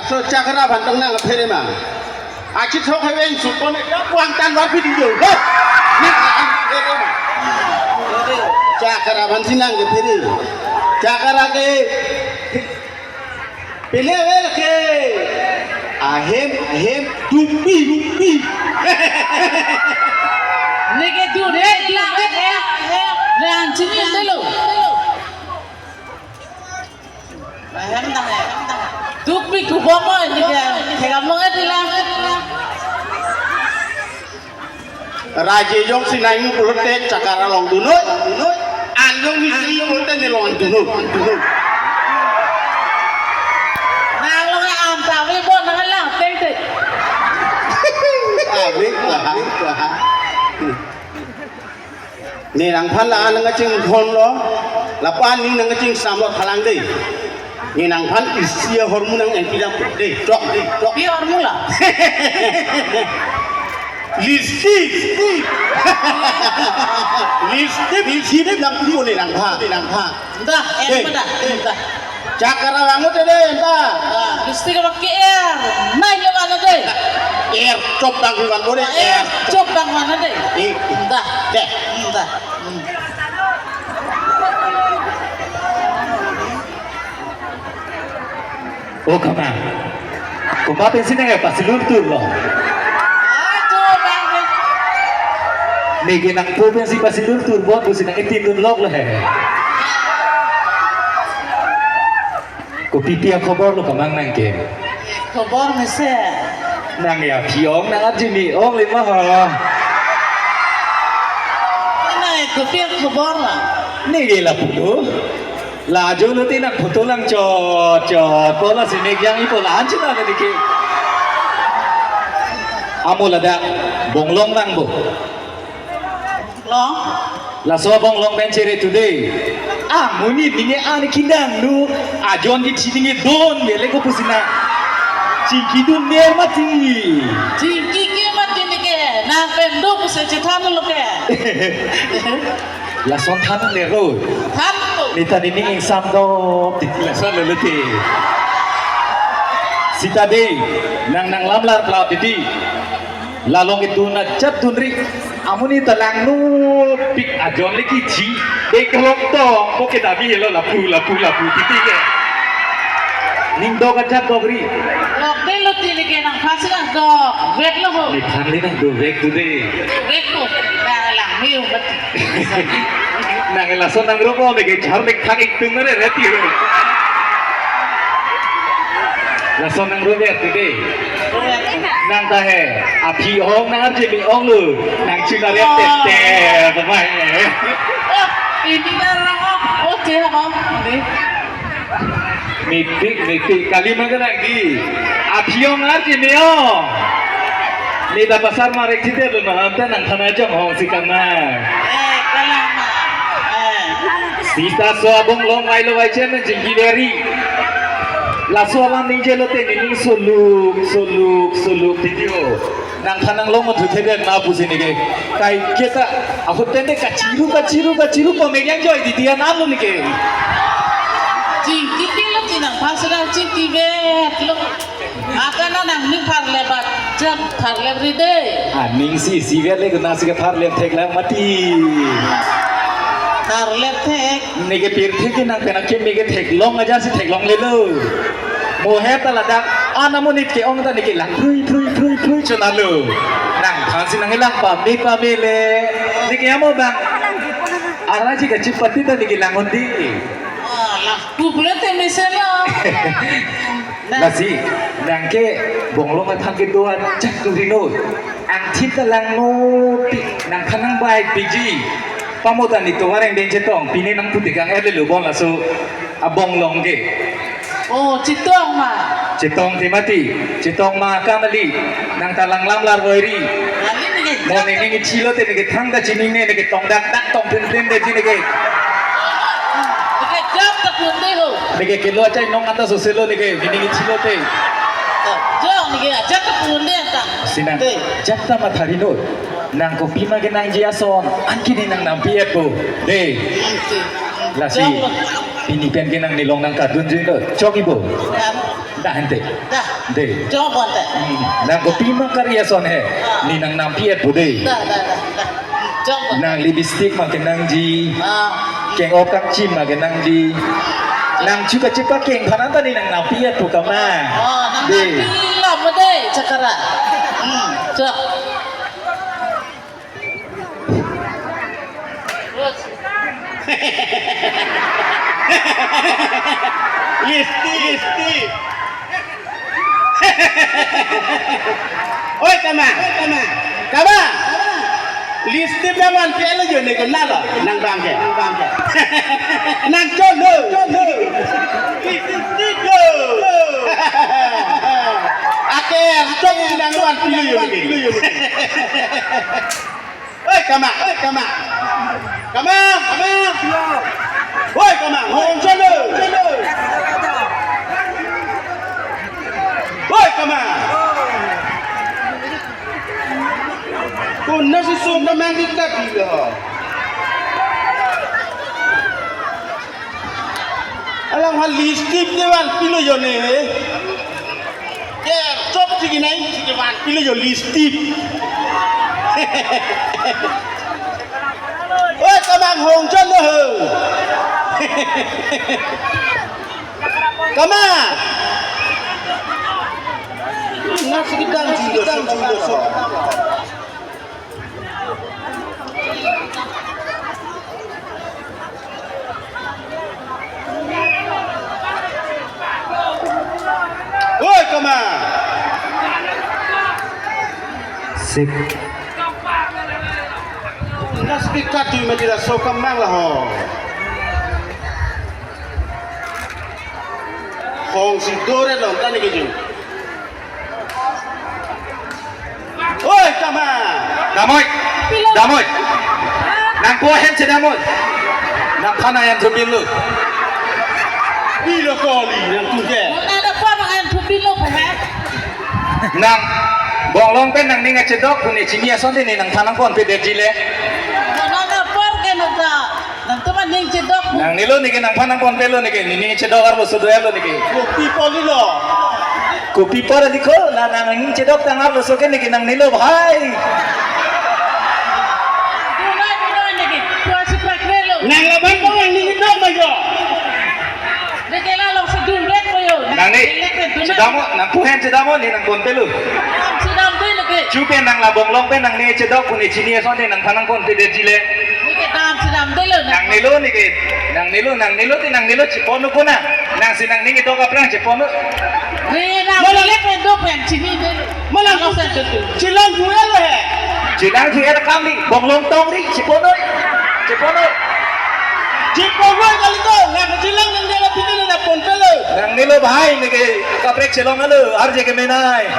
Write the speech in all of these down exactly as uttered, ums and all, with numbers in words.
So chakra aphan tong nangphere ma. Achithok heveng sukon ya kuang tan war pidi yo. He. Nang nangphere ma. Chakra aphan si nangphere. Chakra ke pele aver ke. Ahem, ahem, dupi, dupi. Neke dupi, dupi, dupi. Ran sini dulu. Ahem dah, ahem dah. Dupi kubom oi, neke thekam long edi la. Raje jongsi nangmu pulote chakra along dunnoi. An jongsi pulote ne along dunnoi. Nang along an ta ave bo nang lang teng te. Ave, ave, ave. Ne nangphan la-an nangkachinghon lo, lapu-an ne nangkachingsam lo thalang dei. Ne nangphan isi ahormu nang engpi dam dei, chok dei, chok. Pi ahormu lo? Lipstick. Lipstick, lipstick nangpi ne nangphan, nangphan. Dah, eh, eh, dah, eh, dah. Chakra vangnoi te dei, dah. Ah, lipstick abang ke-er. Nai le van dei. Er chop bang van bore, er. Er chop bang van dei. Eh, eh. Dah. Deh. Hmm, dah. Hmm. O kamang. Komat pensi nangpasilur tur lo. Aduh, bang, bang. Neke nangpo pensi pasilur tur bon pusi nang-itin dun lok lo he. Kopi pi akhobor lo kamang nang ke? Khobor mesen. Nang ya aphi ong nang arje me-ong le ma ho. Nang kopi akhobor lo? Neke lapu lo. La ajo lo te nang photo lang chot chot. Bola si mek jang-i bola anchot na neke. Amo ladak Bonglong nang bo. Long. Laso Bonglong pen chere today. Ah, monit neke an kedang nu. Ajon kithi neke don bele ko pusi nang chingki dun ner mati. Chingki ke mati neke. Nang pen do pusi chethan lo ke. Lason than le ro. Than lo. Neta nini ingsam do titi lason lo lote. Sita dei, nang nanglamlar pla titi. La along idun ajat dunri. Amonit ta langnopik ajon le kithi. Dei kelong tong, ko kedami helo lapu, lapu, lapu titi ke. Ning dok ajat dokri. Lok dei lo titi ke nangphan si nang dovek lo ho. Nephan le nang dovek tu dei. Dovek ko. Nang lang ni umbat. Nang lason nang robo neke char mek thang ik tung re re ti ro. Lason nang robo ti dei. Nang ta he, aphi ong nang arje me-ong lo. Nang chuna re te te, bye. Oh, ini na lang oh. Oh, te ha, oh. Ini. Mepik, mepik. Kali ma kenang di. Aphi ong arje me-ong. Ne ta pasar marek site lo ma, ta nangphan ajong hong si kamang. Eh, kalang ma. Eh. Sita so abong long vai lo vai chen nang jingki beri. Laso alam ningje lo te nening soluk, soluk, soluk titi ho. Nangphan nanglong thu thedet na pusi neke. Kai keta ahut tende kachiru, kachiru, kachiru pameng yang joi di dia nalu neke. Chingki ti lo ti nangphan sedang chingki vet lo. Akan na nangning pharle bat jam pharle ri dei. Aning si si vet le guna si ke pharle thek lang mati. Pharle thek. Neke pirthe ke nang penang ke neke theklong aja si theklong le lo. Mo he ta ladak an amonit ke-ong ta neke lang phrui phrui phrui phrui chonalo. Nangphan si nanglang pame pame le. Neke amo bang. Ara ji kachipati ta neke lang undi. Ah, lah, public te mesen lo. Lasi, nang ke Bonglong aphan kedo ajat tu ri noi. Angthit ta langnopik, nangphan nangbai piji. Pamo ta ne tovar engdeng chetong, pine nangpu tekang er le lo bon laso abong long ke. Oh, chetong ma. Chetong te mati, chetong ma kamali, nang ta langlamlar voi ri. Kali neke. Mo ne neke chilo te neke thang ta chining ne neke tong dak dak tong plim plim de ji neke. Neke jam ta kunde ho. Neke kelo achai nong anta soselo neke, neke chilo te. Jong neke ajat ta kunde anta. Sinang, te. Jat ta mathari noi. Nang kopi ma kenangji ason, an kini nang nampi et bo. Dei. Oke. Lasi, jong lo. Pini pen ke nang nelong nangkardun jui lo. Chok-i bo. Jam. Tahan te. Dah. De. Jawab bonta. Hmm. Nang kopima karya ason he. Ah. Ne nang nampi-et pu de. Dah, dah, dah, dah. Jawab bonta. Nang lipstick ma kenangji. Ah. Keng-ok kangchim ma kenangji. Nang chu kachepakeng aphan anta ne nang nampi-et pu kama. Oh, nang de. Nampi lo mo de, chakara. Hmm. Jawab. Lipstick. Lipstick. Oi, kama. Oi, kama. Kama. Lipstick nang vanpi-et lo jo ne ko nalo. Nang bang ke. Nang bang ke. Nang cholo. Cholo. Lipstick lo. Ake, chok nang vanpi lo jo ne. Oi, kama, oi, kama. Kama, kama. Oi, kama, hong cholo. Oi, kama. Konat si song kama kita pilo. Alang ha lipstick ke vanpi lo jo ne. Ke chop tiki nai tiki vanpi lo jo lipstick. Oi, kama hong cholo ho. Kama. Nasi kita, nasi kita, nasi kita. Oi, kama. Sik. Nang speaker tu mati la so kamang la ho. Hong si dore lo tani ke ju. Oi, kama. Damoi. Pilo. Damoi. Nang po hem che damoi. Nang thana yang thupin lo. Pilo koli nang tu ke. Nang ada po nang yang thupin lo pe he. Nang bonglong pen nangning kachedok pu ne chini ason te ne nangphan nangponpe detji le. Nang ada por ke nang ta. Nangtum aning chedok. Nangnelo neke nangphan nangponpe lo neke, nening chedok arloso do-et lo neke. Kopi apor lo? Kopi apor aliko, la nangning chedok tang arloso ke neke nangnelo bhai. Dunai dunai neke, tua si prak lo. Nang laban ko nangning chedok ma jo. Neke la long si dun det ko jo. Nang ne, lek ke dunai. Chedam mo, nang pu hem chedam mo, ne nangponpe lo. Chedam dei neke. Chu pen nang la bonglong pen nangning chedok pu ne chini ason te nangphan nangponpe detji le. Neke dam si dam dei lo, nang. Nangnelo neke, nangnelo, nangnelo te nangnelo chepon-o ko na. Nang si nangning kedok aphrang chepon-o. Ne nang. Mola le pen do pen chini dei lo. Mola nang lo sen tu. Chelang thu-et lo he. Chelang thu-et kam ni, bonglong tong ni, chepon-o. Chepon-o. Chepon-o kali ko, nang chelang nang dia la pini nangponpe lo. Nangnelo bhai neke kaprek chelong alo, arje ke menai.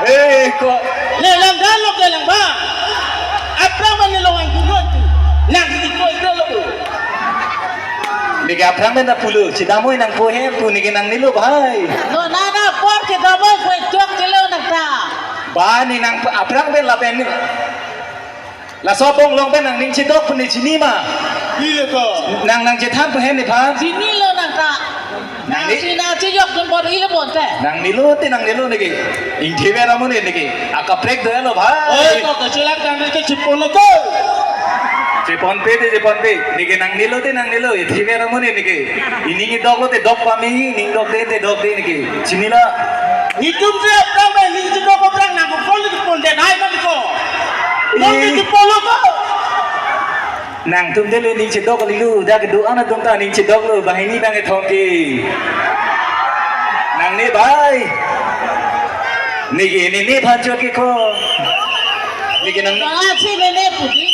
Eh, ko. Le lang dan lo ke lang ba. Aphrang ba ne long ang kurot. Nang si ko ikro lo. Neke aphrang pen ta pulo, chedam mo nang po hem pu neke nangnelo bhai. No, nang ada por chedam mo ko chok chelo nang ta. Ba ne nang aphrang pen lapen ne. Laso bonglong pen nangning chedok pu ne chini ma. Pilo ko. Nang nang chethan pu hem nephan. Chinilo nang ta. Nang ne- Nang si nang chejok dun bor ilo bonta. Nangnelo te nangnelo neke. Ingthiver amonit neke. Akaprek do-et lo bhai. Oi, ko kachelak nang neke chepon-o ko. Cheponpe te cheponpe. Neke nangnelo te nangnelo. Ingthiver amonit neke. Ining kedok lo te dok pame, ining dok dei te dok dei neke. Chinilo. Netum si aphrang ba ining chedok aphrang nang ko phone le pon det hai ba ko. Nang Eh. Neke pon-o ko. Nangtum te le ning chedok kalilu, dak do-an atum ta ning chedok lo, banghini bang kethom ke. Nangne bhai. Neke ne nephan chot ke ko. Neke nang. Ba si ne ne pu di.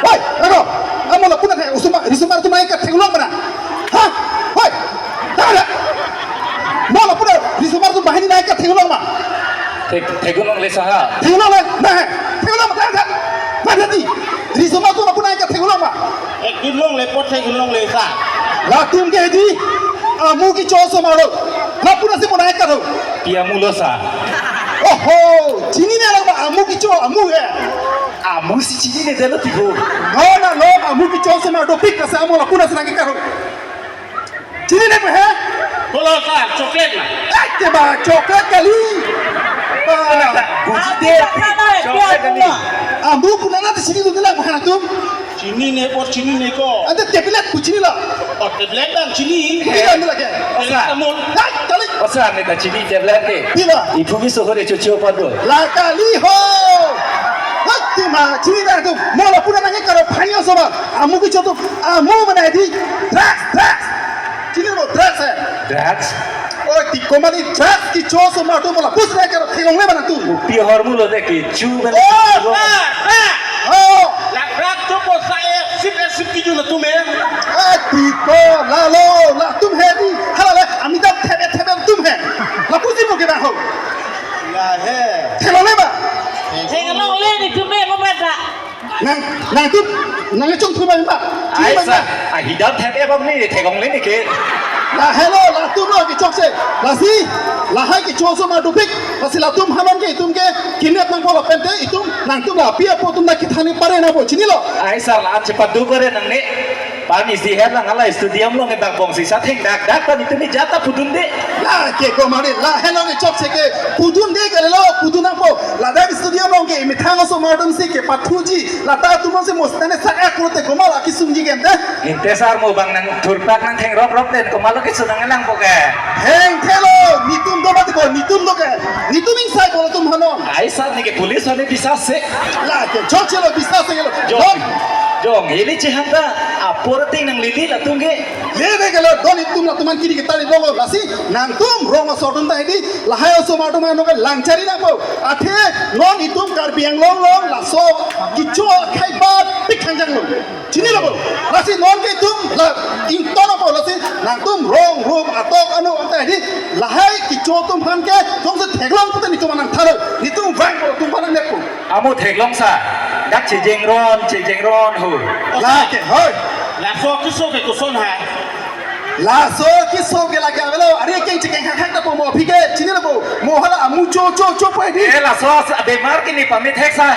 Hoi, rako. Amo lapu-an the, osomar, risomar atum nangketheklong mana. Ha? Hoi. Dah, dah. Mo lapu-an, risomar atum banghini nangketheklong ma. Thek-, theklong le saha. Theklong le, na he. Theklong ma, tha, tha. Tha, tha, di. Risomar atum lapu-an nangketheklong ma. Theklong le po, theklong le sa. Latum ke di. Amu kecho osomar lo. Lapu-an si mo nangketho. Pi amu lo sa. Oho, chinine lang ba amu kecho, amu he. Amu si chinine det lo tiho. No, na, no, amu kecho osomar dopik kasa amo lapu-an si nangketho. Chinine pe he? Holo sir, chocolate na. Ai, ke ba, chocolate kali. Ba, buji de, chocolate kali. Amu punana te chini dunde lang bukan atum. Chinine por chinine ko. Ante tablet pu chinilo. Oh, tablet bang chini. Pila anu lagi. Paracetamol. Ai, kali. Osa ne ta chini tablet ke. Pila. Iphumi sohore chocho pado. La kali ho. Hati ma, chini na tu. Mo lapu nangke karo phani osomar. Amu kecho atum. Amu mana di. Drugs, drugs. Chinilo drugs hai. Drugs? Oh, ti komat di drugs kecho osomar atum mo lapu nangke karo theklongle mana tu. Pi hormu lo de kecho mana. Oh, drugs, drugs. Oh. La drugs chopo sa e, sip e, sip kiju na tum e. Ai, ti ko, lalo, latum he di. Hala le, Amitabh thebe thebe tum he. Lapusi mo ke ba ho. La he. Theklongle ba. Theklongle ni tum e mo ba ta. Nang, nangtum, nangchongthu ba ba. Ai sir, a hidam thebe bang ni theklongle ni ke. La helo, latum lo kechokche. Lasi, lahai kecho osomar dopik. Lasi latum aphan ke itum ke kidnap nangpo lapen te itum nangtum la pi apo atum na kethani pare nangpo chinilo. Ai sir, la an chepat do pare nangne. Pami si her lang ala stadium along dak bong sisa thengdak dak ta itum ni jata pudunde. La ke ko mane la helo kechokche ke pudunde kalilo pudun nangpo. Ladak stadium along ke imethang osomar atum si kepathuji. Lata atum si mostane sa ek lote komat akesungji gente. Inte sir mo bang nangthurpak nangthengrok rok den komat lo keso nanglang po ke. Heng thelo, nitum do mati ko, nitum do ke. Nitum ingsai bolo tum hanon. Ai sir ni ke police hone bisa se. La ke chokche lo bisa se lo. Jong, jong, ili chehang ta, apor ting nanglili latum ke. Lele ke lo, don itum latum an kiri kita di lo, lasi, nangtum rong asor atum ta hedi, lahai osomar atum an ke langchari nangpo. Athe, non itum Karbi Anglong along, laso, kecho akhai bat, pik hangjang lo. Chinilo bo. Lasi non ke itum la ington apo lasi nangtum rong rum atok ano anta di lahai kecho atum aphan ke jongsi theklong pute nitum nangthalo nitum vang ko atum aphan nangnepo. Amo theklong sa. Dak chejengron, chejengron ho. La ke hoi. Laso keso ke koson hai. Laso keso ke lake avelo, are keng chekeng hak hak ta po mo aphi ke, chinilo bo, mo hala amu cho cho cho po di. Eh, laso abemar ke ne pamit hek sa.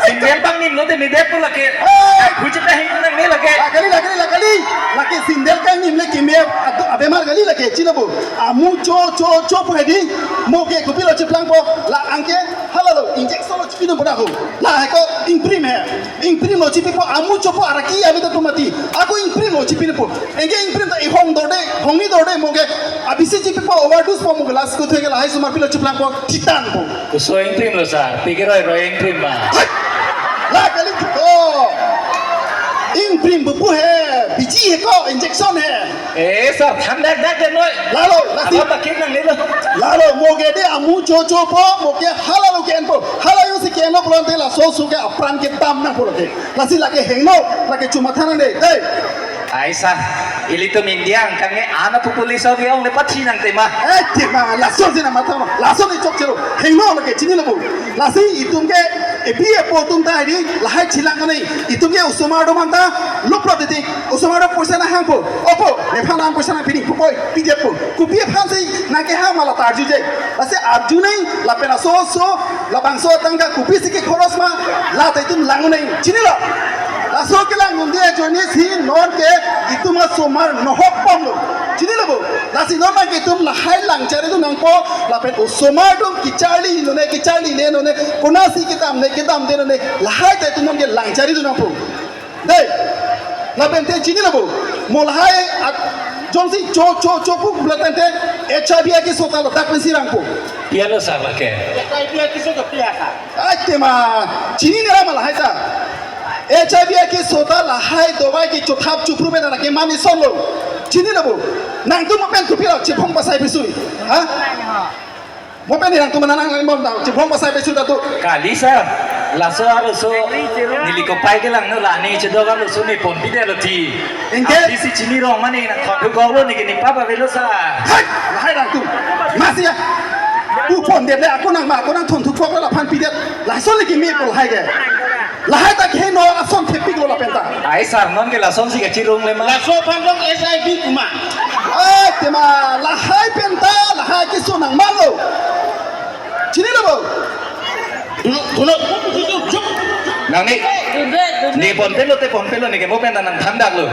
Sindel bang nim lo de me dek po lake. Eh. Huche ta hing nang ne lake. La kali, la kali, la kali. Lake sindel kang nim le keme ab-, abemar kali lake, chinilo bo. Amu cho cho cho po di. Mo ke kopilo cheplang po, la anke, hala lo, injection lo chipino po da ho. La he ko, ingprim he. Ingprim lo chipipo amu chopo araki avi ta pumati. Ako ingprim lo chipipo. Enge ingprim ta ihong dorde, hongni dorde mo ke. Abisi chipipo overdose po mo ke last ko theke lahai osomar pilo chiplangpo chitan po. Koso ingprim lo sir, pikir roi roi ingprim ma. Hai! La kali ko. Ingprim bubu he, biji he ko, injection he. Eh, sir, than dak dak de noi. Lalo, lasi. Apa pakai nang lelo? Lalo, mo ke de amu cho cho po, mo ke hala lo ke en po. Hala yo si ke no pulang te laso su ke apran ke dam nangpo lake. Lasi lake hengno, lake chuma thanang de. Dei. Ai sir, ilitum India angkang e ana pu police ong le pathi nang tema. Eh, tema, laso si na matha ma. Laso ni chokche lo. Hengno lake chinilo bo. Lasi itum ke, epi epo atum ta di, lahai chilang kane. Itum ke osomar atum an ta, luplo titi. Osomar atum poisa nanghangpo. Opo, nephan nang poisa nangpini, pupoi, pidetpo. Kopi aphan si nangkehang ma la ta arjuje. Lasi arjunang, lapen laso so, labangso atangka kopisi kekhoros ma, la ta itum lang-unang. Chinilo? Laso kelang-un-e ajoine si non ke itum osomar nohok pom lo. Chinilo bo? Lasi non nang ke itum lahai langchari dun nangpo, lapen osomar atum kecharli lone, kecharli le lone, konatsi kedam ne, kedam de lone, lahai ta itum non ke langchari dun nangpo. Dei, lapen te chinilo bo, mo lahai at, jongsi cho, cho, cho pu lapen te, H I V akeso ta ladak pensi rangpo. Piano sa lake. Ai tema, chinine ra ma lahai ta. H I V akeso ta lahai dovai ke chothap chupru pen ra ke mani solo. Chinilo bo, nangtum mo pen kopilo, chibong pasai pisui. Ha? Mo pen nangtum nang nang mo nang chibong pasai pesu datu. Kali sir, laso arloso neli kopai kelang no la ne chedok arloso ne ponpi detlo ti. Ingke? Abisi chini rong mane nang thon thu gok lo ne ke ne papa velo sir. Hai, lahai nangtum. Masi ya. Pu pondet le ako nang ma, ako nang thon thu gok lo la phan pidet. Laso ne ke me po lahai ke. Lahai ta keheno ason thepik lo lapen ta. Ai sir, non ke lason si kachirung le ma. Laso aphan long H I V kuma. Ai tema lahai pen ta lahai keso nangmalo. Chinilo bo. Dulo, dulo. Nang ne. Dunde, dunde. Ne ponpelo te ponpelo ne ke mo pen ta nangthan daklo.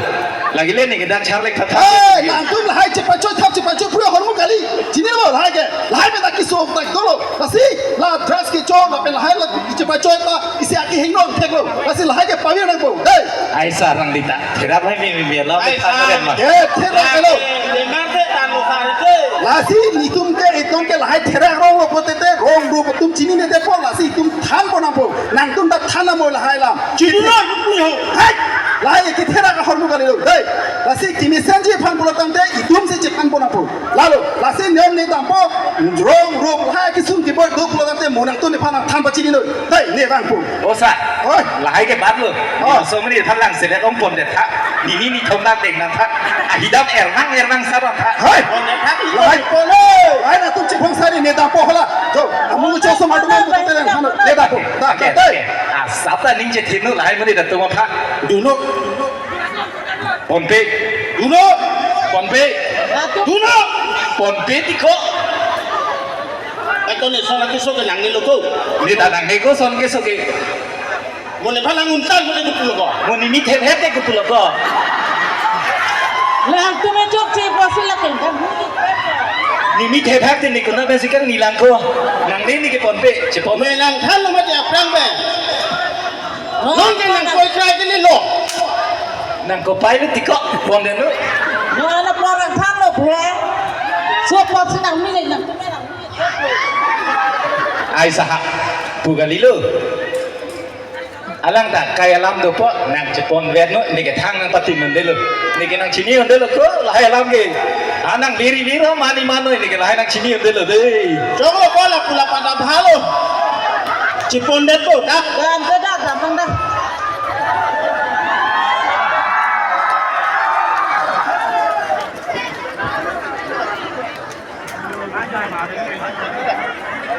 Lagile neke dak charlek tha tha. Hey, nangtum lahai chepachoi thap chepachoi pura hormu kali. Chinilo lahai ke. Lahai pen ta keso tak dolo. Lasi la dress kecho lapen lahai la chepachoi ta isi akehingno theklo. Lasi lahai ke pavir nangpo. Hey. Ai sir, nang dita. Therak lahai me me me la. Ai, me than sir. Ren ma. Ye therak lo. Memang se tanu sar ke. Lasi netum ke itum ke lahai therak rong lo potete rong ro tum chinine detpo, lasi itum thanpo nangpo. Nangtum ta than nangpo lahai alam. Chinine nangpo. Hai. Lahai ke therak ahormu kalilo. Hey. Lasi kimisenji aphan pulo tangte itum si chephan po nangpo. Lalo, lasi niam ne dampo, rong ro lahai kesung keboi do pulo tangte mo nangtum nephan nangthan pachini noi. Dei, ne vangpo. O sir. Oi. Lahai ke bat lo. Oh. Ni so mani than lang selet ongpon det tha. Nini ni thom lang deng nang tha. Ahidam ernang ernang saran tha. Hai. Pon det tha, lahai. Pon lo. Lahai nangtum chephong sari ne dampo hala. Jo, amu cho so madu mo tele than ne dampo. Da, oke, da, dei. Oke. Asap ta ning chethin lo lahai mani da tum apha. Duno. Ponpe. Duno. Ponpe. Duno. Ponpe tiko. Eto ne son akeso ke nangnelo ko. Ne ta nangne ko son keso ke. Mo nephan lang untang mo ne kepulo ko. Mo nimi thep hep te kepulo ko. Nangtum e chokche pusi la kengkang. Nimi thep hep te ne kona besi kang nilang ko. Nangne ne ke ponpe. Chepon. Me nangthan lo mati aphrang be. Non ke nangkoi krai ke ne lo. Nangkopai lo tiko, pon det lo. Nang anak orang thang lo phe. So pot si nangmi le nang. Ai sahap, pu kalilo. Alang ta kai alam dopo, nang chepon vet no, neke thang nangpatim un det lo. Neke nangchini un det lo ko, lahai alam ke. A nang liri liro mani mano, neke lahai nangchini un det lo dei. Choklo ko lapu la pada bhalo. Chepon detpo ta. Dam ke da, dam bang da.